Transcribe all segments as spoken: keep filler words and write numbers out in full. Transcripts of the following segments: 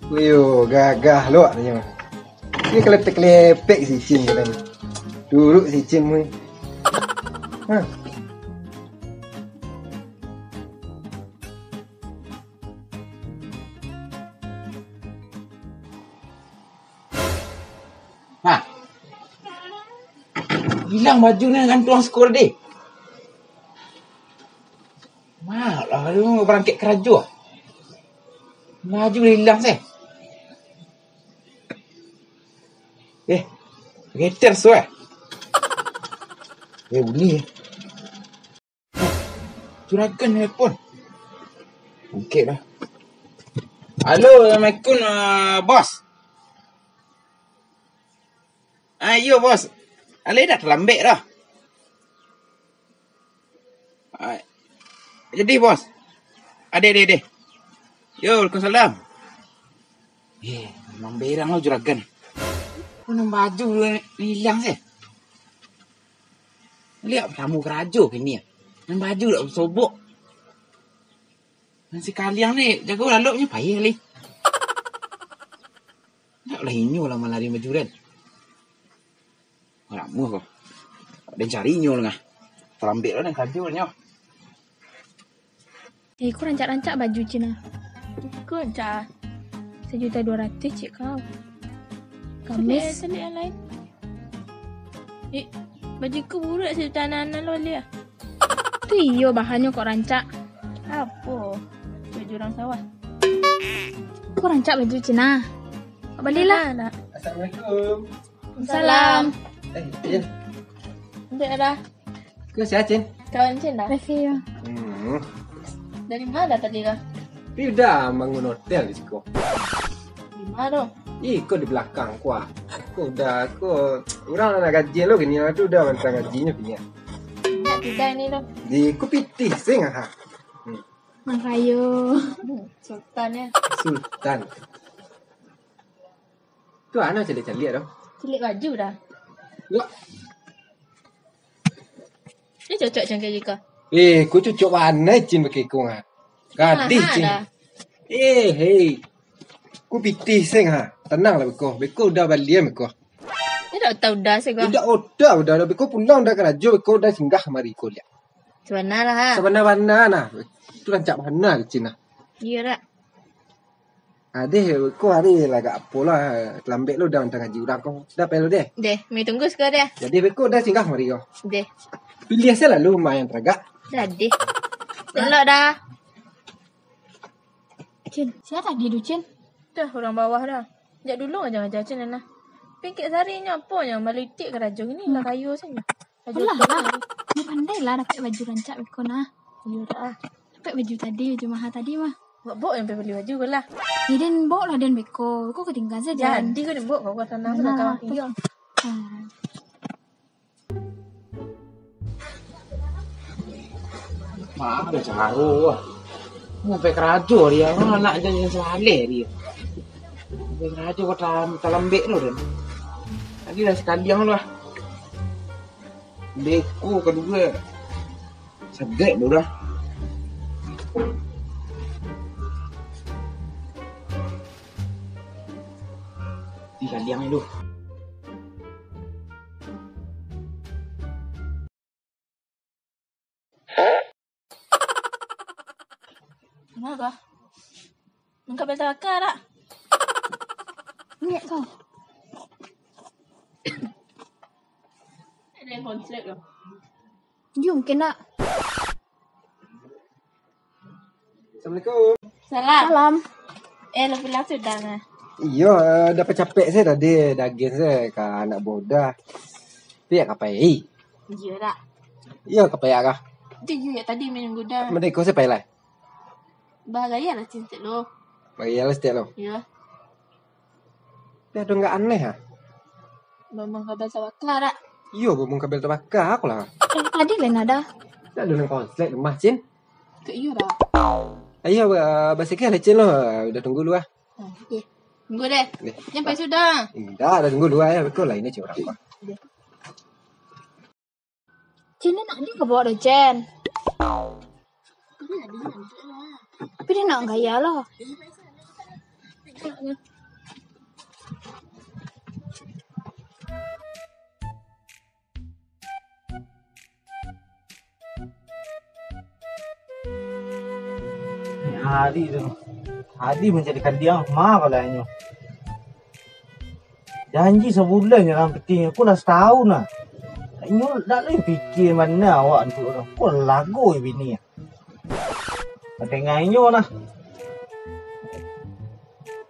Wih, gagah lo awak nyo. Ni kelepek-kelepek si Cin ko tadi. Turuk si Cin mui. Hah. Hah. Ilang baju nan gantuang siko tadi. Malah lu barangkek karajo. Baju ilang se. Eh, geter suah. Eh, bunyi. Juragan nelpon. Angkek lah. Halo, assalamualaikum, ah, bos. Ah, iyo, bos. Alai dah talambek dah. Ah, jadi, bos. Ade, ade, ade. Yo, waalaikumsalam. Eh, memang berang lo juragan. Ko nan baju ilang se. Liek tamu karajo kini. Nan baju dak basobok. Nan si Kaliang ni jago lalok nyo payah lai. Ndak lah inyo lah malari baju den. Ora muah ko. Den cari inyo lah. Talambek lah den karajo nyo. Eh, ko rancak-rancak baju Cin ah. Ko rancak ah. Sajuta duo ratuih cek kau. Gamis. Caliak, caliak yang lain. Eh, baju ko buruak sajuta anan-anan lo bali ah. Tu iyo bahannyo kok rancak. Apo? Baju urang sawah. Ko rancak baju Cin ah. Kok balilah. Nah, nah. Assalamualaikum. Salam. Eh, Cin. Dek dah. Ko sia, Cin? Kawan Cin dah. Review. Hmm. Dari ma tadi lah? Tapi Uda bangun hotel di siko. Di ma tu? Ih, ko di balakang ko ah. Ko Uda, ko urang lah nak gaji lo kini lah tu Uda mantang gajinyo kini. Banyak Uda ni tu. Di ko pitih sing ah. Hmm. Marayo. Hmm, Sultan ya. Sultan. Tu a nan caliak-caliak tu? Caliak baju dah. Yo. Ni cocok cangkir jiko. Eh, ko cocok bana Cin pakai ko ah. Gadih Cin. Eh, hei. Ko pitih sing ha. Tanang lah beko. Beko Uda balian beko. Ni dak tahu Uda sih ko. Dak Uda, Uda, Uda beko pulang Uda karajo, beko Uda singgah kamari ko liak. Sabana lah ha. Sabana-bana nah. Tu rancak bana Cin nah. Iyo dak. Adeh, ko hari lah agak apo lah, talambek lo Uda mantang gaji urang ko. Sudah pai lo deh. Deh, mi tunggu siko deh. Jadi beko Uda singgah mari ko. Deh. Pilih se lalu rumah yang taragak. Dah deh. Elok dah. Cin, sia tadi tu Cin? Dah urang bawah dah. Jak dulu aja ngaja Cin nah. Pingkek sari nyo apo nyo malitik karajo ni lah kayo sajo. Alah lah. Nyo pandai lah dapek baju rancak beko nah. Iyo dak ah. Dapek baju tadi, baju maha tadi mah. Bok-bok yang bali baju ko lah. Yo den bok lah den beko. Ko katinggalan sajo. Jadi ko den bok ko tanang sudah kawan iyo. Mah ado caro ah. Sampai karajo dia, anak jadi saleh dia. Sampai karajo ko tam-, talambek tu den. Tadi lah sakaliang lah. Beko kaduo. Sagek tu dah. Di kaliang tu. Kenapa? Mangkabel tabaka dak? Indak kau. Ada yang konslet tu. Jom kena. Assalamualaikum. Salam. Salam. Eh, lo pulang sudah nah. Iyo, eh, dah pacapek se tadi dagiang se ka anak buah Uda. Tapi yo ka pai. Iyo dak? Iyo ka pai kah? Tu iyo yo tadi minum guda. Mano iko se pai lai? Bagaya lah Cin stek lo. Bagaya lah stek lo. Iyo. Dah dong gak aneh ah. Ngomong kabel tabaka dak? Iyo, ngomong kabel tabaka aku lah. Eh, tadi lain ada. Dah dong konslet rumah Cin. Kak iyo dah. Ayo, eh, basikal lah Cin lo. Udah tunggu lu ah. Ah, oke. Tunggu deh. Deh. Sampai sudah. Indak, dah tunggu lu ah. Kau lain aja orang mah. Cin, nak dia ka bawa doh, Cin. Tapi dia nak gaya lah. Hari tu, hari mancari kaliang, ma balainyo. Janji sabulan je dalam peti, aku lah satahun lah. Inyo dak lai pikir mano awak tu, ko lago bini. Tengah inyo lah.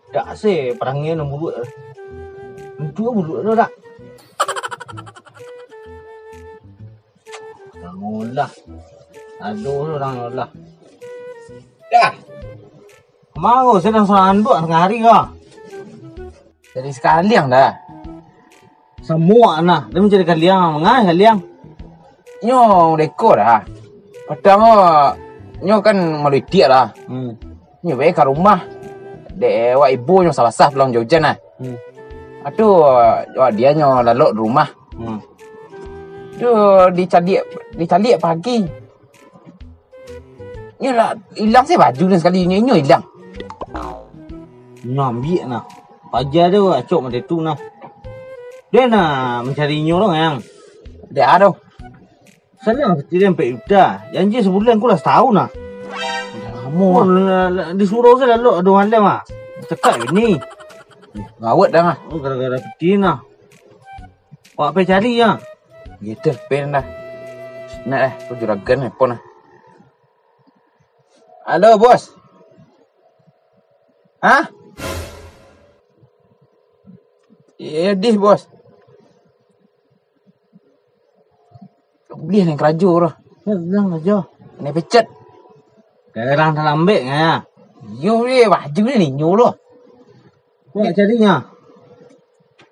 Dak se parangai nan buruak. Untuak buruak tu dak. Alah. Aduh, urang lah. Dah. Maro sadang salanduak tangah hari ko. Jadi sakaliang dah. Samuak nah, dia mancari kaliang, mangai kaliang. Nyo deko dah. Patang ko, nyo kan malu itiak dah. Hmm. Nyo bae ka rumah. Dek awak ibu nyo salasah pulang ujan-ujan nah. Hmm. Atu, awak dia nyo lalok di rumah. Hmm. Tu dicaliak, dicaliak pagi. Nyo lah ilang se baju nyo sakali, nyo, nyo ilang. Nyo ambiak nah. Paja tu acok macam tu nah. Dia nak mancari nyo orang yang. Dia ado. Salah peti dia ampek juta. Janji sabulan ko lah satahun lah. Udah lamo. Oh, lah, lah, disuruh se lalu ado malam ah. Cakap ini. Rawat dah mah. Oh, gara-gara peti nah. Awak pai cari ya. Gitu, pen dah. Nak dah, tu juragan nelpon lah. Halo, Bos. Hah? Iya, dih, Bos. Beli yang karajo tu. Ya, bilang aja. Ini pecet. Daerah talambek ya. Yo, ye, wajib ni nyo lo. Kau nak cari nya?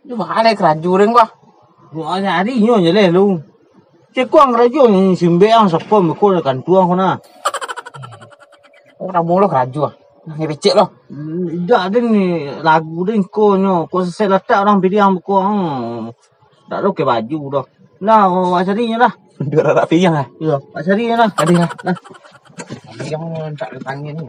Ni mahal eh karajo deng gua. Kau nak cari nyo je leh lu. Cekuang karajo ni simbek ang sapom ko kantuang ko nah. Oh, dah molo karajo ah. Nah, ni becek lo. Hmm, dak den ni lagu den ko nyo. Ko sesek latak orang pilihan ko. Hmm. Dak lo ke baju dah. Nah, awak cari nyo lah. Dua rarak pilihan lah. Iya, awak cari nyo lah. Tadi lah. Nah. Yang tak ada tangan ni.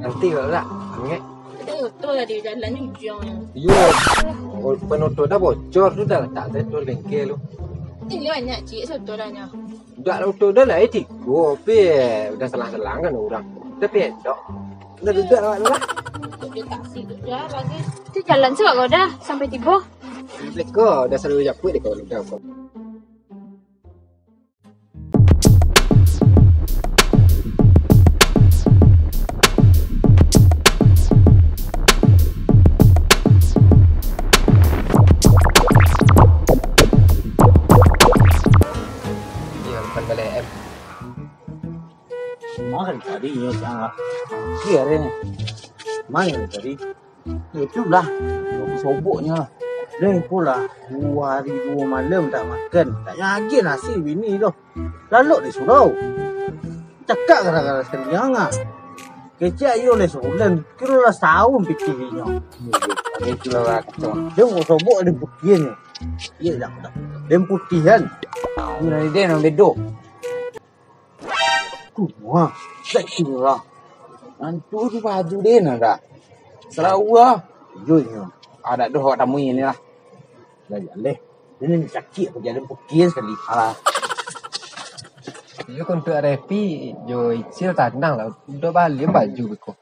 Nanti kalau tak, angek. Ada oto lah di jalan ni ujung. Iyo. Oh, ban oto dah bocor tu dah letak tu bengkel tu. Ini banyak cik soto dah nya. Dak lah oto dah lah, eh, tigo, tapi udah selang-selang kan orang. Tapi endok. Udah duduk awak tu lah. Duduk taksi tu dah bagus. Tu jalan sebab kau dah sampai tibo. Beko, dah selalu japuik dek kawan udah kau. Iya, bukan balik M. Makan tadi nyo sangat. Iya, Ren. Main tadi. Itu lah, soboknyo. Deh, ko lah duo hari duo malam tak makan. Tak nyagih nasi bini tu. Lalok di surau. Cakak gara-gara sakali angah. Kecek iyo leh sabulan, kiro lah satahun pitih inyo. Itulah lah kacau. Dia mau sobok ada putihan. Iya, dak, dak. Dia putihan. Ini dia yang bedo. Tu, wah, dak kira lah. Antu tu baju dia nak dak? Selawa. Iyo, iyo. Ada doh awak tamui ni lah. Dah jaleh. Ini ni sakik apa jalan putihan sekali. Alah. Iyo, untuk Repi, jo Icil tanang lah. Udah balik baju beko.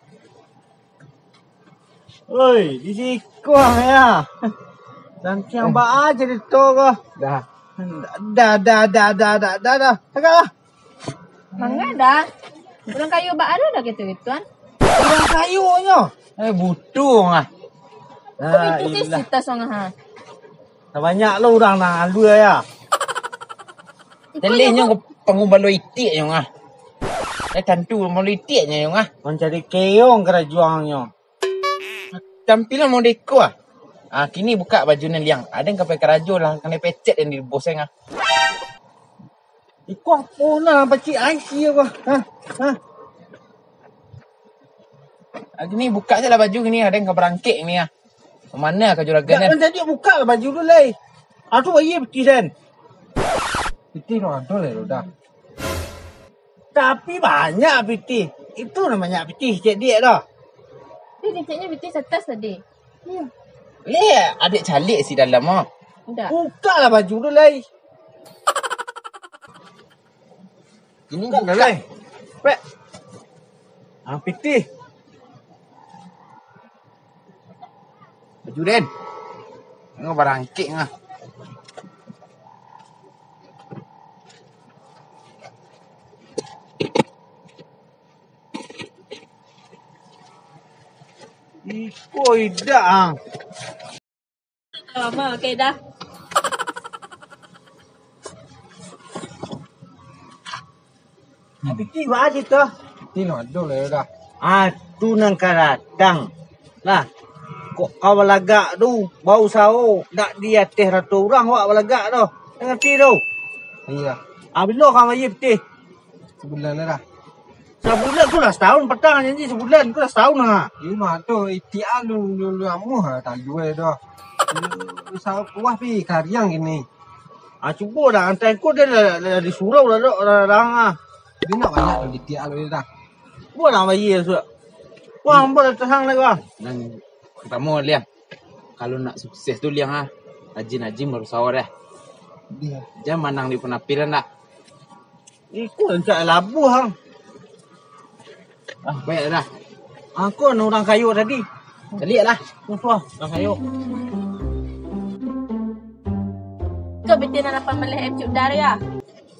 Oi, di siko ya. Santiang ba aja di to ko. Dah. Dah, dah, dah, dah, dah, dah, dah. Tagak lah. Manga dah. Urang kayo ba ado dah gitu-gituan. Urang kayo nyo. Eh, butuh ah. Kok itu sih cerita song ha. Banyak lo urang nang alua ya. Jaleh nyo panggung balo itiak nyo ah. Eh, tantu balo itiak nyo ah. Mancari keong karajuang nyo. Tampilan modeko ah. Ah, kini buka baju nan liang. Ada yang kapai karajo lah, kanai pecet yang di bos yang ah. Iko apo nah, pacik aisi ko. Ha? Ha? Ah, kini buka je lah baju kini, ada yang ka barangkek ni ah. Mana ka juragan kan? Jangan jadi buka lah baju tu lai. Aku bayi peti sen. Pitih no ado lai lo dah. Tapi banyak pitih. Itu namonyo pitih cek diak dah. Tapi keceknyo pitih satas tadi. Iyo. Liek, adik caliak si dalam ah. Udah. Bukalah baju tu lai. Ini buka, buka. Lai. Pek. Ah, pitih. Baju den. Tengok barangkik ah. Iko idak ah. Lama, oke dah. Pitih baa tu? Pitih no ado lai dah. Ah, tu nan ka datang. Lah, kok ka balagak tu, bausaho, dak di ateh rato urang awak balagak tu. Ngarti tu? Iyo. Ah, bilo ka bayia pitih? Sabulan lah dah. Sabulan tu lah satahun patang janji sabulan, tu lah satahun lah. Iyo mah tu, itiak lu, lu, lu amuah lah, talu ai dah. Lu, lu sa-, puah pi kariang kini. Ah, cubo dah, antai ko dia lah, lah, lah disuruh lah, dok, lah, lah, ah. Dia nak banyak tu, itiak lu dah. Cubo dah bayia, suak. Wah, ambo lah tasang lai, wah. Nan partamo, Liang. Kalau nak sukses tu, Liang, ah, rajin-rajin barusaho dah. Iyo. Jan mandang di penampilan dah. Iko rancak labuah, ang. Ah, baik dah. Angkon urang kayo tadi. Caliak lah. Musuah urang kayo. Kau betina lapan belas M cuk dari ah.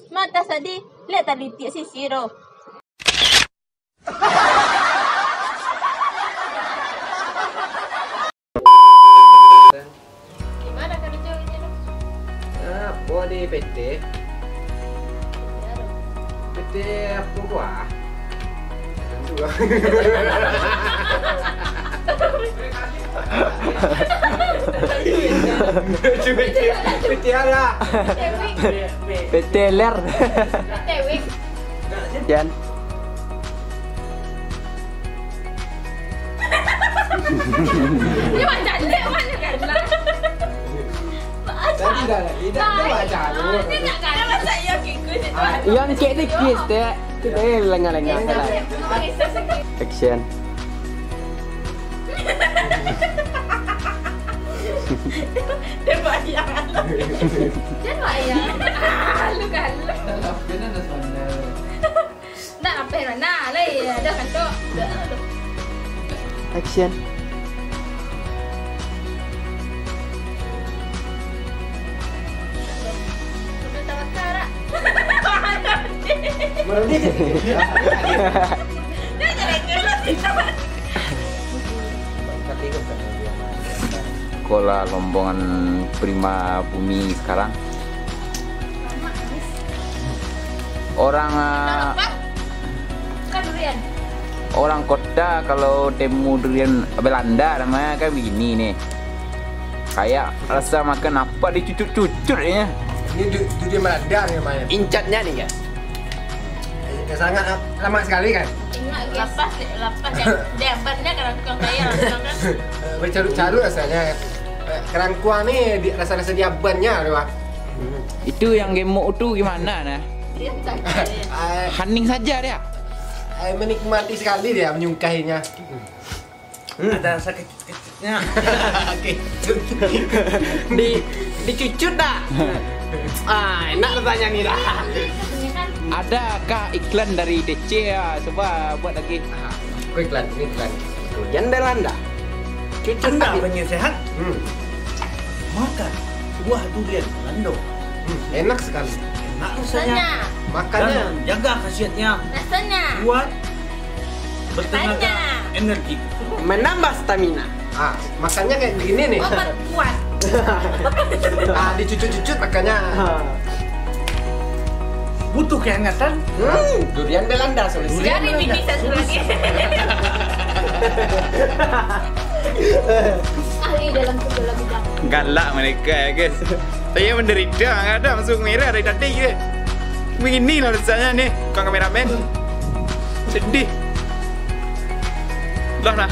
Mata tadi, lihat tadi tiak sisi tu. Gimana kerja ini, Dok? Ah, apo di P T? Iya, Dok. P T apo buah? Tentu lah. P T, P T, P T apa? Tewik. P T Ler. Tewik. Yan. Dia macam dia, macam kan. Tadi dah, dah, dah, dah, dah. Dia nak kena macam yang kikis itu. Ah. Yang kek dikis, dek. Kita, eh, lengah-lengah, salah. Action. Dia bayang. Dia bayang. Ah, lu galak. Nak apa nak? Nah, lai, ada kantor. Action. Udah tawakal, Rak. Baru dia. Dia jalan-jalan. Ikolah rombongan prima bumi sekarang. Orang, ah, Bukan durian. Orang kota kalau temu durian Belanda namanya kan begini nih. Kayak rasa makan apa dicucut-cucut ya. Ini du-, durian Belanda nih namanya. Incatnya nih, guys. Eh, sangat lam-, lama sekali kan? Ingat, guys. Lapas, lapas yang dia abadnya kalau tukang kaya, tukang kan. Eh, bercarut-carut rasanya. Eh, kerangkuang ni di, rasa-rasa di abadnya tu, Pak. Itu yang gemuk tu gimana nah? Dia tak kaya. Eh, Hening saja dia. Eh, menikmati sekali dia menyungkahinya. Hmm. Ada rasa kecut-kecutnya. Kecut. Di, dicucut dah. Ah, enak rasanya ni dah. Adakah iklan dari D C ya? Coba buat lagi. Ah, aku iklan, ini iklan. Durian Belanda. Cucut Anda tadi. Pengen sehat? Hmm. Makan buah durian Belanda. Hmm, enak sekali. Enak rasanya. Rasanya. Makanya. Dan jaga khasiatnya. Rasanya. Kuat. Bertenaga, energi. Menambah stamina. Ah, makannya kayak begini nih. Obat kuat. Ah, dicucut-cucut makanya. Butuh kehangatan. Hmm, durian Belanda solusi. Durian Belanda. Jadi bini saya lagi. Ahli dalam segala bidang. Galak mereka ya, guys. Saya menderita, ada masuk merah dari tadi ke. Beginilah rasanya nih, tukang kameramen. Sedih. Lah nah.